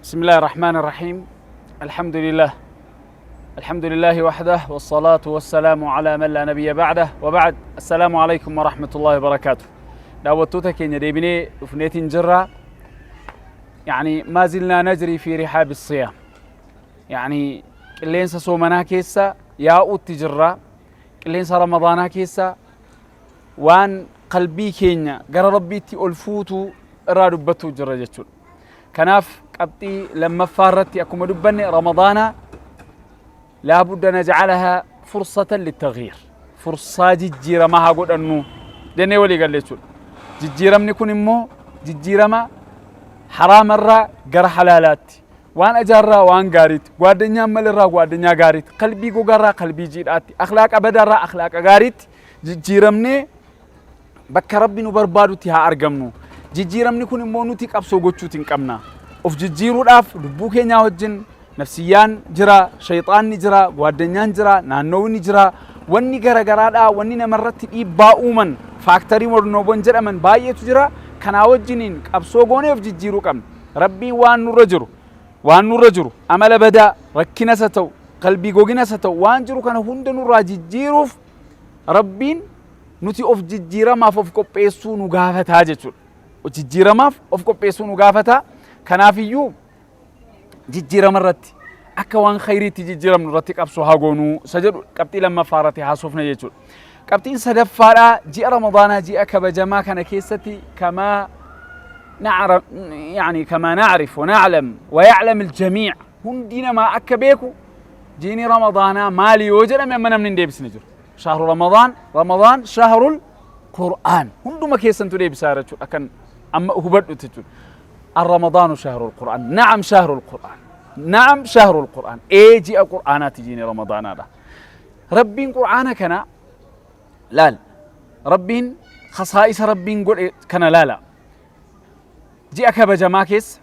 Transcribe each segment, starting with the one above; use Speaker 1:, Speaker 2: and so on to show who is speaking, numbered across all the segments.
Speaker 1: بسم الله الرحمن الرحيم. الحمد لله، الحمد لله وحده، والصلاة والسلام على من لا نبي بعده، وبعد. السلام عليكم ورحمة الله وبركاته. Daawwattoota keenya, deebinee dhufneetiin jirra. يعني ما زلنا نجري في رحاب الصيام، يعني qilleensa soomanaa keessa yaa'utti jirra. Qilleensa Ramadaanaa keessa waan qalbii keenya gara Rabbiitti ol fuutuu irraa dubbattuu jirra jechuudha. Kanaaf qabxii lammaffaa irratti akkuma dubbanne, Ramadaana لا بد نجعلها فرصة للتغيير, fursaa jijjiiramaa haa godhannu jennee walii galle jechuudha. Jijjiiramni kun immoo jijjiirama haraamarraa gara halaalaatti, waan ajaarraa waan gaariitti, gwaaddanyaa malirraa gwaaddanyaa gaariitti, qalbii gogaarraa qalbii jiidhaatti, akhlaaqa badaarraa akhlaaqa gaariitti jijjiiramnee bakka Rabbi nu barbaadutti haa argamnu. Jijjiiramni kun immoo nuti qabsoo gochuuti hin qabna. Of jijjiiruudhaaf lubbuu keenyaa wajjin nafsiyyaan jira, shayxaanni jira, gwaddanyaan jira, naannowni jira, wanni garagaraadha, wanni namarratti dhiibbaa uuman, factorii warnoowwan jedhaman baay'eetu jira. Kanaa wajjiniin qabsoo goonee of jijjiiruu qabna. Rabbiin waan nurra jiru, amala badaa, rakkinas haa ta'u, qalbii goginas haa ta'u, waan jiru kana hunda nurraa jijjiiruuf Rabbiin nuti of jijjiiramaaf of qopheessuu nu gaafataa jechuudha. Jijjiiramaaf of qopheessuu nu gaafataa. Kanaafiyyuu jijjiirama irratti, akka waan khayriitti jijjiiramnu irratti qabsoo haa goonuu isa jedhu qabxii lammaffaa irratti haasofna jechuudha. Qabxiin sadaffaadhaa, ji'a Ramadaanaa, ji'a kabajamaa kana keessatti, كما نعرف، يعني كما نعرف ونعلم ويعلم الجميع, hundi namaa akka beeku, jiini Ramadaanaa maali yoo jedhame amma namni hin deebisne jiru. شهر رمضان، رمضان شهر القرآن, hunduma keessantu deebisaa jechuudha akkan amma hubadhutti jechuudha. الرمضان شهر القرآن، نعم شهر القرآن، نعم شهر القرآن. Ee, ji'a qur'aanaati jiini Ramadaanaadha. Rabbiin qur'aana kana laal, Rabbiin khasaa'isa Rabbiin godhe kana laala. Ji'a kabajamaa keessa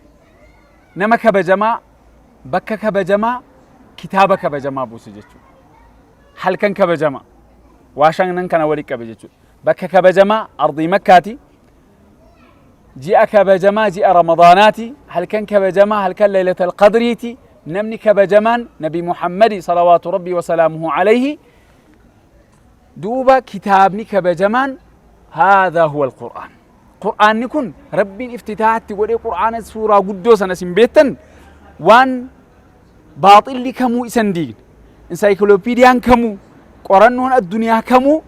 Speaker 1: nama kabajamaa, bakka kabajamaa, kitaaba kabajamaa buuse jechuudha. Halkan kabajamaa waa shanan kana walitti qabe jechuudha. Bakka kabajamaa ardii Makkaati, ji'a kabajamaa ji'a Ramadaanaati, halkan kabajamaa halkan Laylatal Qadriiti, namni kabajamaan Nabi Muhammadi صلوات ربي وسلامه عليه, duuba kitaabni kabajamaan هذا هو القرآن. Qur'aanni kun Rabbiin iftitaatti godhee qur'aana suuraa guddoo sana isin beektan, waan baaxilli kamuu isan diigne, insaayikilopiidiyaan kamuu, qorannoon addunyaa kamuu,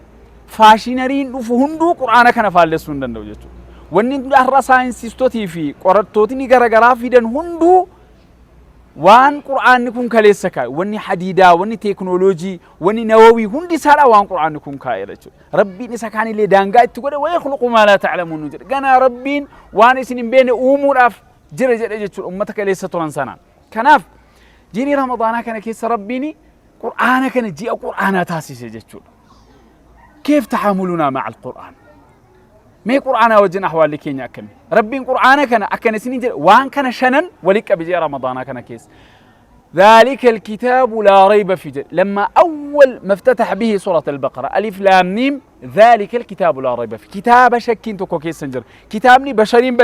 Speaker 1: faashinariin dhufu hunduu qur'aana kana faallessuu hin danda'u jechuudha. Wanni har'a saayinsistotii fi qorattootni garaagaraa fidan hunduu waan qur'aanni kun kaleessa kaa'e, wanni hadiidaa, wanni teeknooloojii, wanni nawawii hundi isaadha waan qur'aanni kun kaa'edha jechuudha. Rabbiin isa kaanillee daangaa itti godhe. ويخلق ما لا تعلمون nu jedhe. Ganaa Rabbiin waan isin hin beekne uumuudhaaf jira jedhe jechuudha ummata kaleessa turan sanaan. Kanaaf jiini Ramadaanaa kana keessa Rabbiin qur'aana kana ji'a qur'aanaa taasise jechuudha. كيف تعاملنا مع القرآن؟ Mee qur'aanaa wajjin ahwaalli keenya akkami? Rabbiin qur'aana kana akkana isinin jedhe, waan kana shanan walitti qabe ji'a Ramadaanaa kana keessa. ذلك الكتاب لا ريب فيه. لما أول ما افتتح به سورة البقرة، ألف لام ميم، ذلك الكتاب لا ريب فيه. كتاب شكين tokko keessa hin jiru. Kitaabni bashariin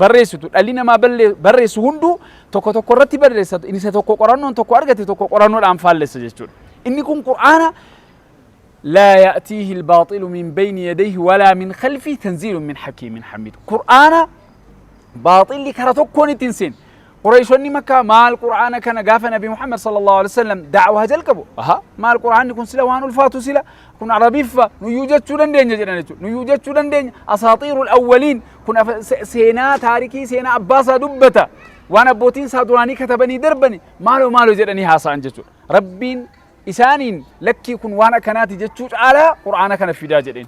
Speaker 1: barreessitu, dhalli namaa barreessu hunduu tokko tokko irratti barreessatu, inni isa tokko qorannoon tokko argate tokko qorannoodhaan faallessa jechuudha. Inni kun qur'aana لا يأتيه الباطل من بين يديه ولا من خلفه تنزيل من حكيم حميد. قرآن baaxilli kara tokkoon ittiin seen. Qurayshonni Makkaa maal qur'aana kana gaafa Nabi Muhammad صلى الله عليه وسلم da'waa jalqabu, aha, maal qur'aanni kun, sila waan ulfaatu, sila kun Arabiffa, nuyyuu jechuu dandeenya jedhan jechuudha. Nuyyuu jechuu dandeenya, أساطير الأولين kun, seenaa taarikii, seenaa abbaasaa dubbata, waan abbootiin isaa duraanii katabanii darbani, maaloo maaloo jedhanii haasa'an jechuudha. Rabbiin isaaniin lakkii, kun waan akkanaati jechuu caalaa qur'aana kana fidaa jedheen.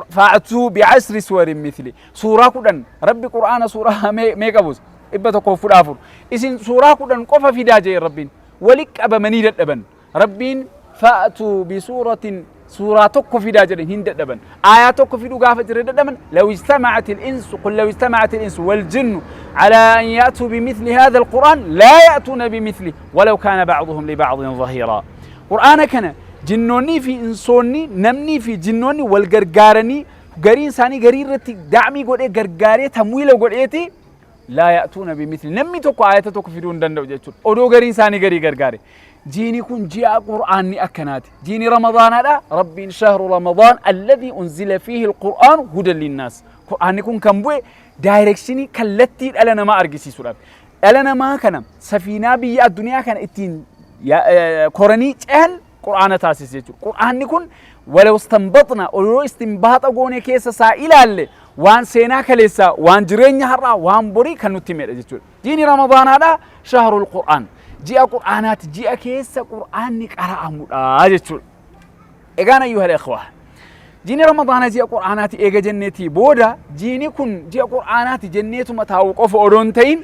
Speaker 1: فأتوا بعشر سور مثله, suuraa 10. Rabbi qur'aana suuraa meeqa buuse? 114. Isin suuraa 10 qofa fidaa jee. Rabbiin wali qabamanii dadhaban. Rabbiin فأتوا بسورة, suuraa tokko fidaa jedhan, hin dadhaban. Aayaa tokko fiduu gaafa jire dadhaban. لو اجتمعت الإنس، قل لو اجتمعت الإنس والجن على أن يأتوا بمثل هذا القرآن لا يأتون بمثله ولو كان بعضهم لبعض ظهيرا. Qur'aana kana jinnoonnii fi insoonni, namnii fi jinnoonni wal gargaaranii, gariin isaanii garii irratti da'mii godhee gargaaree tamwiila godheeti Laa ya'tuuna bimithli, namni tokko aayata tokko fiduu hin danda'u jechuudha. Odoo gariin isaanii garii gargaare. Jiini kun ji'a Qur'aanni akkanaati. Jiini Ramadaanaadha. Rabbiin shahru Ramadaan alladhii unzila fiihi alqur'aanu hudan linnaas. Qur'aanni kun kan bu'e daayirekshinii kallattii dhala namaa argisiisuudhaaf. Dhala namaa kana safiinaa biyya addunyaa kana ittiin koranii cehan Qur'aana taasise jechuudha. Qur'aanni kun walaw istanbaxna, odoo istinbaaxa goone keessa isaa ilaalle, waan seenaa kaleessaa, waan jireenya har'aa, waan borii kan nutti himedha jechuudha. Jiini Ramadaanaadha shahrul Qur'aan. Ji'a Qur'aanaati, ji'a keessa Qur'aanni qara'amudha jechuudha. Egaan ayyuhal ikhwaa, jiini Ramadaanaa ji'a Qur'aanaati eega jenneetii booda, jiini kun ji'a Qur'aanaati jenneetuma taa'u qofa odoo hin ta'in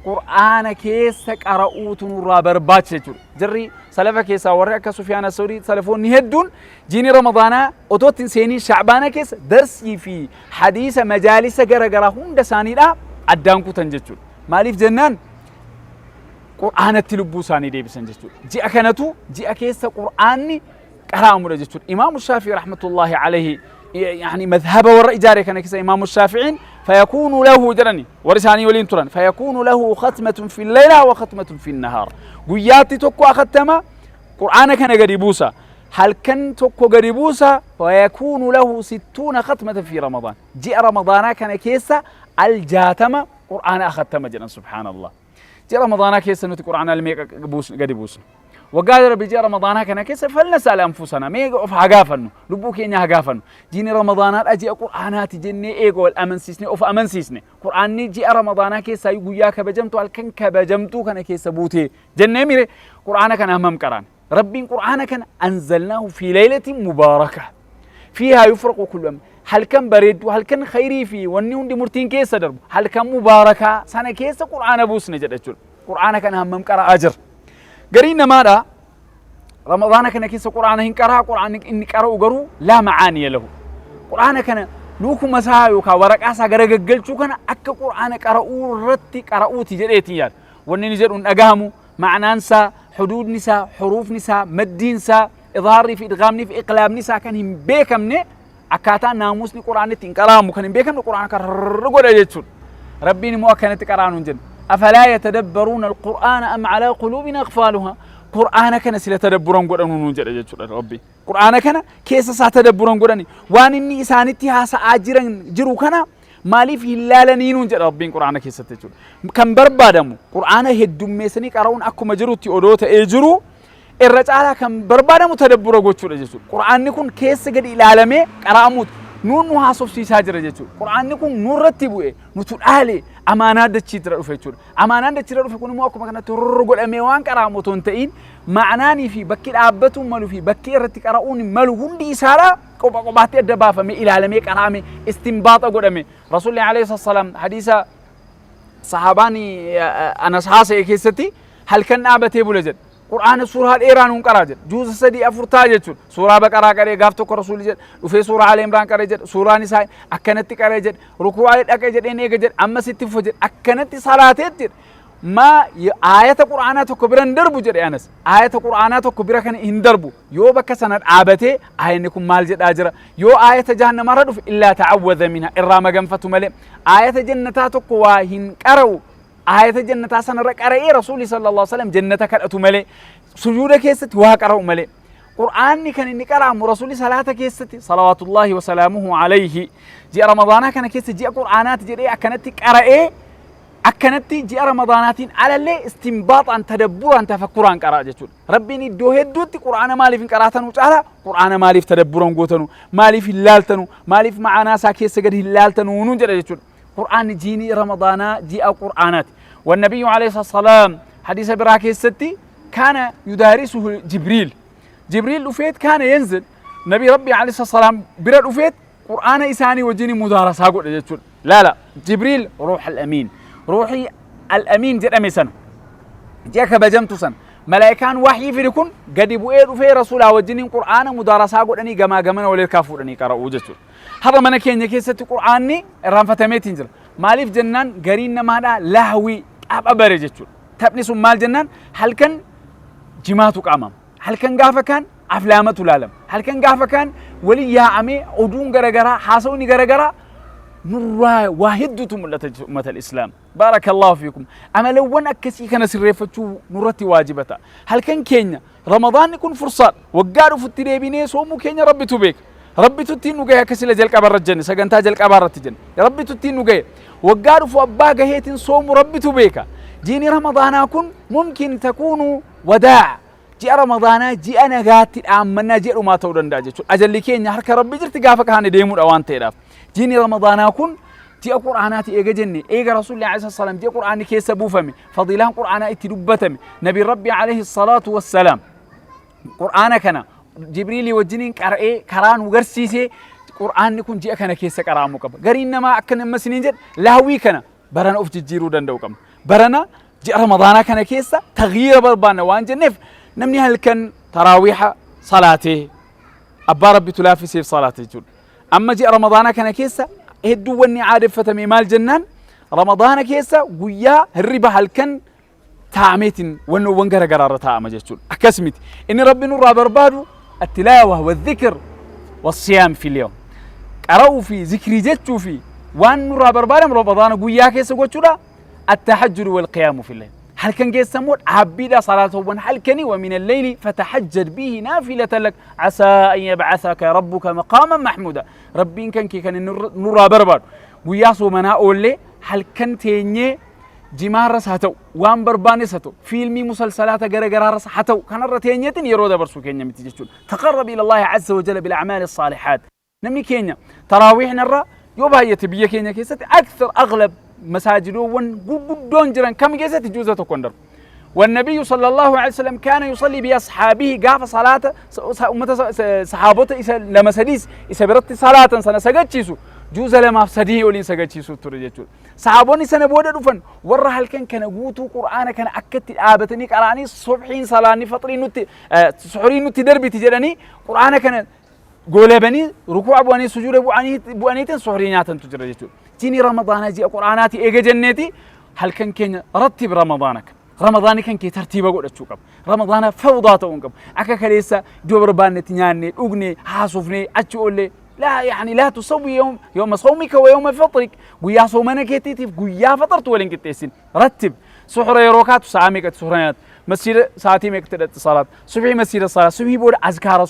Speaker 1: Qur'aana keessa qara'uutu nurraa barbaachisa jechuudha. Jarri salafa keessaa warri akka Sufyaan Asawrii, salafoonni hedduun jiini Ramadaanaa otoo ittiin seeniin Shacbaana keessa darsii fi hadiisa majaalisa gara garaa hunda isaaniidhaa addaan kutan jechuudha. Maaliif jennaan Qur'aanatti lubbuu isaanii deebisan jechuudha. Ji'a kanatu ji'a keessa Qur'aanni qara'amudha jechuudha. Imaamu Shaafii rahmatullahi alayhi, yani madhaba warra ijaare kana keessa Imaamu Shaafi'iin fayakuunu lahu jedhani, warri isaanii waliin turan, fayakuunu lahu khatmatun fi layla wa khatmatun fi nahaar. Guyyaatti tokko akhattama Qur'aana kana gadi buusa. Halkan tokko gadi buusa. Fayakuunu lahu sittuuna khatmatan fi Ramadaan. Ji'a Ramadaanaa kana keessa al 60 Qur'aana akhattama jedhan, subhaanallah. Ji'a Ramadaanaa keessa nuti Qur'aana al meeqa gadi buusna? Waggaa darbe ji'a Ramadaanaa kana keessa falnasa'al anfusana, mee of haa gaafannu, lubbuu keenya haa gaafannu. Jiini Ramadaanaadha ji'a Qur'aanaati jennee eega wal amansiisne, of amansiisne. Qur'aanni ji'a Ramadaanaa keessaa guyyaa kabajamtu, halkan kabajamtuu kana keessa buutee jennee mire, Qur'aana kana hammam qaraan? Rabbiin Qur'aana kana anzalnaahu fi laylatin mubaaraka. Fiihaa yufraqu kullu amr. Halkan bareedduu, halkan khayrii fi wanni hundi murtiin keessa darbu, halkan mubaarakaa sana keessa Qur'aana buusne jedha jechuudha. Qur'aana kana hammam qara'aa jira? Gariin namaadha Ramadaana kana keessa Qur'aana hin qaraa, Qur'aanni inni qara'u garuu laa macaaniya lahu. Qur'aana kana luukuma isaa yookaan waraqaa isaa gara gaggalchuu kana akka Qur'aana qara'uu irratti qara'uuti jedheetiin yaada. Wanni inni jedhu hin dhagahamu, ma'anaan isaa, huduudni isaa, huruufni isaa, maddiin isaa, idhaarrii fi idghaamni fi iqlaabni isaa kan hin beekamne, akkaataa naamusni Qur'aanni ittiin qara'amu kan hin beekamne Qur'aana kan rrrr godha jechuudha. Rabbiin immoo akkanatti qara'aa nuun jenna. Afalaa yatadabbaruuna alqur'aana am alaa quluubin aqfaaluhaa. Qur'aana kana sila tadabburan godhanuu nuun jedha jechuudha Rabbi. Qur'aana kana keessa isaa tadabburan godhani, waan inni isaanitti haasa'aa jiran jiru kana maaliif hin laalanii nuun jedha Rabbiin Qur'aana keessatti jechuudha. Kan barbaadamu Qur'aana heddummeessanii qara'uun akkuma jirutti odoo ta'ee jiru, irra caalaa kan barbaadamu tadabbura gochuudha jechuudha. Qur'aanni kun keessa gadi ilaalamee qara'amuutu nuun nu haasofsiisaa jira jechuudha. Qur'aanni kun nurratti bu'e, nutu dhaale, amaanaa dachiitti dhufe jechuudha. Amaanaan dachiirra dhufe kun immoo akkuma kanatti rurr godhamee waan qara'amu otoo hin ta'in, ma'anaanii fi bakki dhaabbatuu malu fi bakki irratti qara'uun malu hundi isaadha qopha qophaatti adda baafamee ilaalamee qara'ame, istinbaaxa godhame. Rasuulli alayhi salaam hadiisa sahaabaan Anas haasa'e keessatti halkan dhaabatee bula jedha. Qur'aana suuraa dheeraa nuun qaraa jedha. Juuza sadii afur ta'a jechuudha. Suuraa Baqaraa qaree gaaf tokko Rasuulli jedha. Dhufee suuraa Aali Imraan qaree jedha. Suuraan isaa akkanatti qaree jedha. Ruku'aa dhaqee jedheen eega jedha. Ammas itti fufa jedha. Akkanatti salaateet jedha. Maa aayata Qur'aanaa tokko bira hin darbu jedhe Anas. Aayata Qur'aanaa tokko bira kan hin darbu. Yoo bakka sana dhaabatee aayanni kun maal jedhaa jira? Yoo aayata jahannamaarra dhufe illaa ta'awwadha minha, irraa maganfatu malee. Aayata jannataa tokko waa hin qara'u. Aayata jannataa sanarra qara'ee Rasuulli sallallahu alaihi wasallam jannata kadhatu malee, sujuuda keessatti waa qara'u malee. Qur'aanni kan inni qara'amu Rasuulli salaata keessatti salawaatullaahi wasalaamuhu alayhi ji'a Ramadaanaa kana keessa ji'a Qur'aanaati jedhee akkanatti qara'ee, akkanatti ji'a Ramadaanaatiin alallee istinbaaxaan, tadabburaan, tafakkuraan qara'a jechuudha. Rabbiin iddoo hedduutti Qur'aana maaliif hin qaraatanuu caalaa Qur'aana maaliif tadabburan gootanu, maaliif hin laaltanu, maaliif ma'anaa isaa keessa gadi hin laaltanu nuun jedha jechuudha. Qur'aanni jiini Ramadaanaa ji'a Qur'aanaati. Wannabiyyu alayhi salaam hadiisa biraa keessatti kaana yudaarisuhu Jibriil. Jibriil dhufeet kaana yanzil Nabii Rabbii alayhi salaam bira dhufeet Qur'aana isaanii wajjin mudaarasaa godhe jechuudha. Laala, Jibriil ruuh al-amiin. Ruuhii al-amiin jedhame sana, ji'a kabajamtu sana, malaayikaan wahyii fide kun gadi bu'ee dhufee Rasuulaa wajjiniin Qur'aana mudaarasaa godhanii gamaa gamana wal hirkaa fuudhanii qara'uu jechuudha. Har'a mana keenya keessatti Qur'aanni irraanfatameetiin jira. Maaliif jennaan gariin namaadhaa lahwii, tapha bare jechuudha. Taphni sun maal jennaan halkan jimaatu qaamama. Halkan gaafa kaan aflaamatu laalama. Halkan gaafa kaan waliin yaa'amee oduun garagaraa, haasawni garagaraa. Nurraa waa hedduutu mul'ata jechuudha ummata islaam. Baarakallahu fiikum. Amalawwan akkasii kana sirreeffachuu nurratti waajiba ta'a. Halkan keenya Ramadaanni kun fursaadha. Waggaa dhufutti deebinee soomuu keenya Rabbitu beeka. Rabbitu ittiin nu gahe akka sila jalqaba irra jenne, sagantaa jalqabaa irratti jenne. Rabbitu ittiin nu gahe. Waggaa dhufu abbaa gaheetiin soomu Rabbitu beeka. Jiini Ramadaanaa kun mumkin takuunu wadaa. Ji'a Ramadaanaa ji'a nagaatti dhaammannaa ji'a dhumaa ta'uu danda'a jechuudha. Ajalli keenya harka Rabbi jirti, gaafa kaane deemuudha waan ta'eedhaaf. Jiini Ramadaanaa kun ji'a Qur'aanaati eega jenne, eega Rasuulli alayhi salaam ji'a Qur'aanni keessa buufame, fadiilaan Qur'aanaa itti dubbatame, Nabi Rabbi alayhi salaatu wassalaam Qur'aana kana Jibriilii wajjiniin qara'ee karaa nu garsiisee, Qur'aanni kun ji'a kana keessa qara'amuu qaba. Gariin namaa akka nama isiniin jedhe laawwii kana barana of jijjiiruu danda'u qabna. Barana ji'a Ramadaanaa kana keessa tagyiira barbaanna waan jenneef, namni halkan taraawiiha salaatee abbaa Rabbitu laaffiseef salaate jechuudha. Amma ji'a Ramadaanaa kana keessa hedduu wanni aadeffatame maal jennaan, Ramadaana keessa guyyaa hirriba halkan taa'ameetiin wannoowwan gara garaa irra taa'ama jechuudha. Akkas miti. Inni Rabbi nurraa barbaadu attilaawa wa dhikr wa siyaam fil yawm. Qara'uu fi zikrii jechuu fi waan nurraa barbaadamu Ramadaana guyyaa keessa gochuudha. Attahajjudu wal qiyaamu fil layl. Halkan keessa immoo dhaabbiidha salaatawwan halkanii, wa min al-layli fatahajjad bihi naafilatan lak asaa an yab'athaka rabbuka maqaaman mahmuuda. Rabbiin kan kee kan inni nurraa barbaadu guyyaa soomanaa oollee halkan teenyee jimaarras haa ta'u, waan barbaannes haa ta'u, fiilmii musalsalaata gara garaarras haa ta'u, kanarra teenyeetiin yeroo dabarsuu keenya miti jechuudha. Taqarrab ila Allahi azza wa jalla bil a'maali saalihaat. Namni keenya taraawiihna yoo baay'ate biyya keenya keessatti akthar aghlab masaajidoowwan gurguddoon jiran kam keessatti juuza tokko hin darbu. والنبي صلى الله عليه وسلم كان يصلي بأصحابه قاف صلاة أمة صحابته إسا لما سديس إسا برت صلاة سنة سجدشيسو juuza lamaaf sadii oliin sagachiisuu ture jechuudha. Sahaabonni sana booda dhufan warra halkan kana guutuu Qur'aana kana akkatti dhaabatanii qara'anii, subhiin salaanni faxrii nutti suxurii nutti darbiti jedhanii Qur'aana kana goolabanii rukuu'a bu'anii sujuuda bu'aniitiin suxurii nyaatantu jira jechuudha. Jiini Ramadaanaa ji'a Qur'aanaati eega jenneeti, halkan keenya rattib Ramadaanaka. Ramadaanni kan kee tartiiba godhachuu qaba. Ramadaana fawdaa ta'uu hin qabu. Akka kaleessa iddoo barbaannetti nyaannee, dhugnee, haasofnee, achi oollee. لا يعني لا تسوي يوم يوم صومك ويوم فطرك، guyyaa soomana keetiitiif guyyaa faxartu waliin qixxeessin. Rattib. Suxura yeroo kaatu sa'a meeqatti suxura nyaata? Masjida sa'aatii meeqatti dhaqxi salaat? Subhii masjida salaat, subhii booda azkaara,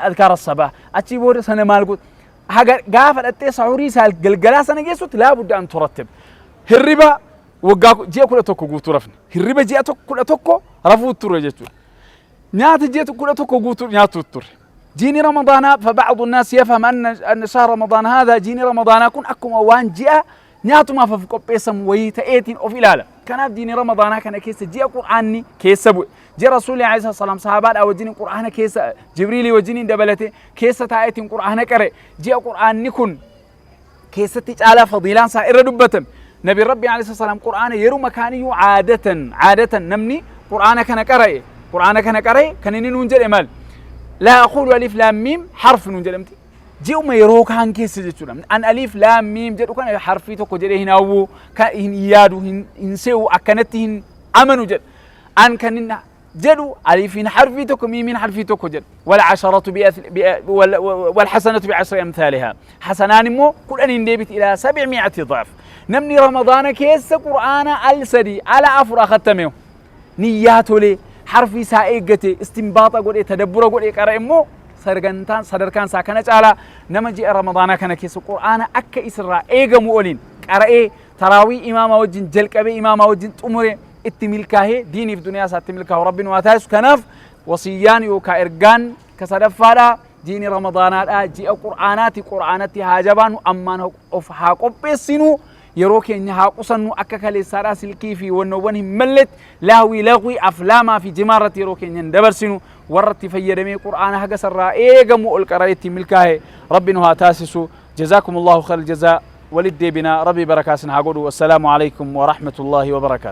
Speaker 1: azkaara sabaa, achii booda sana maal godhu, haga gaafa dhaqxee sahurii isaa galgalaa sana geessutti laa budda an turattib. Hirriba waggaa ji'a 11 guutuu rafne, hirriba ji'a 11 rafuu turre jechuudha. Nyaata ji'a 11 guutuu nyaatu turre. Jiini Ramadaanaa فبعض الناس يفهم أن شهر رمضان هذا, jiini Ramadaanaa kun akkuma waan ji'a nyaatumaaf of qopheessamu wayii ta'eetiin of ilaala. Kanaaf diini Ramadaanaa kana keessa ji'a Qur'aanni keessa bu'e. Ji'a Rasuulli alayhi salaam sahabaadhaa wajjiniin Qur'aana keessa Jibriilii wajjiniin dabalate keessa taa'eetiin Qur'aana qare. Ji'a Qur'aanni kun keessatti caalaa fadiilaan isaa irra dubbatame. Nabi Rabbi alayhi salaam Qur'aana yeroo makaaniyyuu caadatan namni Qur'aana kana qara'e kan inni nuun jedhe maal? لا أقول ألف لام ميم حرف nuun jedhamti. Ji'uma yeroo kaan keessa jechuudha. An alif laam miim jedhu kana harfii tokko jedhee hin hawwu, hin yaadu, hin se'u, akkanatti hin amanu jedha. An kan inni jedhu alifiin harfii tokko, miimiin harfii tokko jedha. والعشرة والحسنة بعشر أمثالها. Hasanaan immoo 10n deebiti إلى 700 ضعف. Namni Ramadaana keessa Qur'aana al sadi ala afur akhattameehu, niyyaa tolee, harfi isaa eeggate, istinbaaxa godhee, tadabbura godhee qara immoo, sagantaan sadarkaan isaa kana caalaa. Nama ji'a Ramadaanaa kana keessa Qur'aana akka isirraa eegamu oliin qara'ee, taraawii imaamaa wajjin jalqabee imaamaa wajjin xumuree itti milkaahee diiniif duniyaa isaatti milkaa'u Rabbiin waa taasisu. Kanaaf wasiyyaan yookaan ergaan ka sadaffaadhaa, jiini Ramadaanaadhaa ji'a Qur'aanaati. Qur'aanatti haa jabaannu, ammaan of haa qopheessinu, yeroo keenya haa qusannu. Akka kaleessaadhaa silkii fi wannoowwan hin malletti, laahwii, lagwii, aflaamaa fi jimaa irratti yeroo keenya hin dabarsinu. Warra itti fayyadamee Qur'aana haga sarraa eegamu ol qara'ee ittiin milkaa'e Rabbi nu haa taasisu. جزاكم الله خير الجزاء. ولد بنا ربي بركاسن هاقولوا. والسلام عليكم ورحمة الله وبركاته.